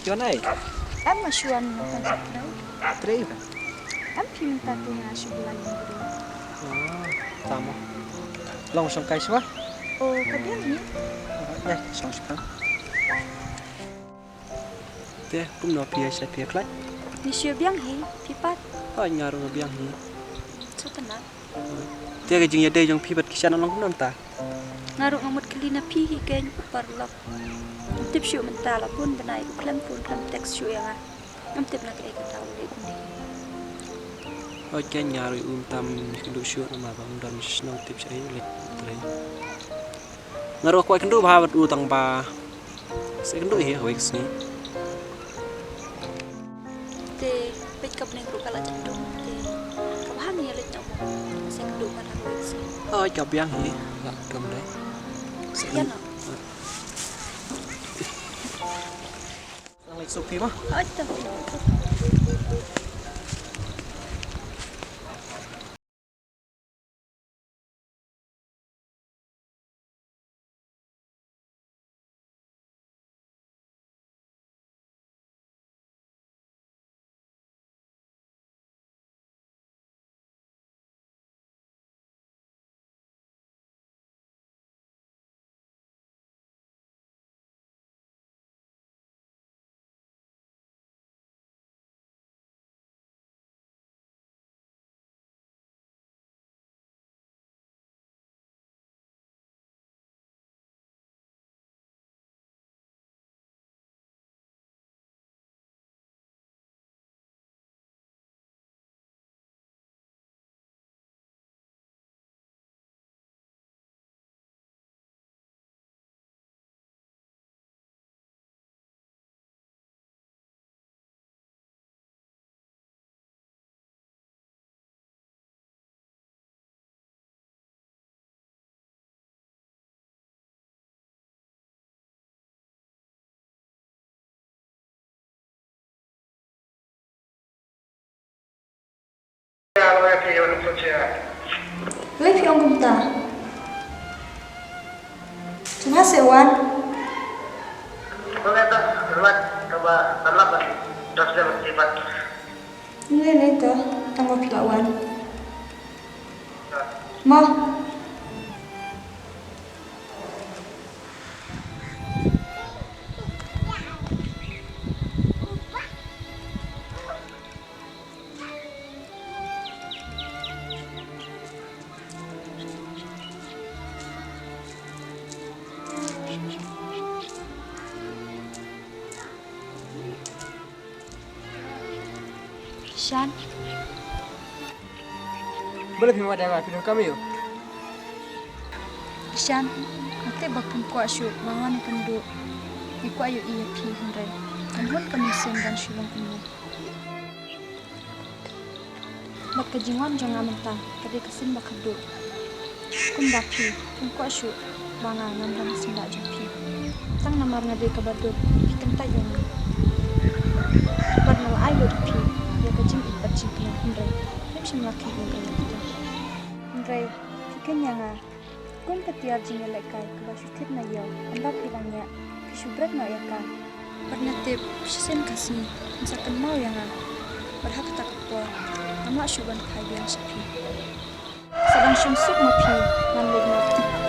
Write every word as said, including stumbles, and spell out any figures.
Yon ai? Em ma shuan ma kan trei. Trei ba? Em phi mynta te nga shu bla ïa briew. Oh, tama. Long shong kai shwa? Oh, ka biang hi. Ïa, shong shwa. Te, kumno phi ïa sha phi ïa khlaiñ? Ni shu biang hi, phi pat. Hooid nga ruh nga biang hi. Shu kynmaw. Te ka jingïadei jong phi bad ki shan long kumno mynta? Nga ruh nga mut kylli na phi hi keiñ u paralok. Ngam tip shuh mynta la bun bnai u khlem phone khlem text shuh ïa nga. Ngam tip na kaei ka daw u leit kumne. Hooid keiñ nga ruh um tam ïakynduh shuh namar ba ngam don shisnong tip shaei u leit u trei. Nga ruh kwah ïakynduh bha bad u tang ba sa ïakynduh hi ha kawei ka sngi. Te peit ka bneng ruh ka la jaw dum te ka bha ngi ïa leit noh mo. Sa ïakynduh bha ha kawei ka sngi. Hooid ka biang hi la dum dei. Sa ïa ïakynduh. Noh. Nang leit sup phi mo. Hooid to. Balei phi ong kumta? Jong nga seh wan. Ngi lei lei to, tang ba phi lah wan. Mo. Shan. Balei phim wad ïa nga, phi donkam ïa u? Shan, nga tip ba phim kwah shuh ba ngan ïakynduh, ngi kwah ïohi ïa phi hynrei ngam hun ka mynsiem ban shu long kumne. Bad ka jingwan jong nga mynta ka dei ka sien ba khatduh. Kumba phi, phim kwah shuh ba nga ngam don ha syndah jong phi. Tang namar nga dei kaba duk, phi kyntait ïa nga. Bad nga la ai lut ïa phi ïa ka jingïeit bad jingkmen, hynrei phim shym la kheiñ ïa ka ïa phi. Hynrei phi kheiñ ïa nga. Kum ka tiar jingïalehkai kaba shu thied na ïew, ynda phi la ngiah phi shu bret noh ïa ka. Bad nga tip shisien ka sngi phin sa kynmaw ïa nga. Bad ha kata ka por ngam lah shuh ban phai biang sha phi. Sa dang shong suk ma phi, ngan leit noh.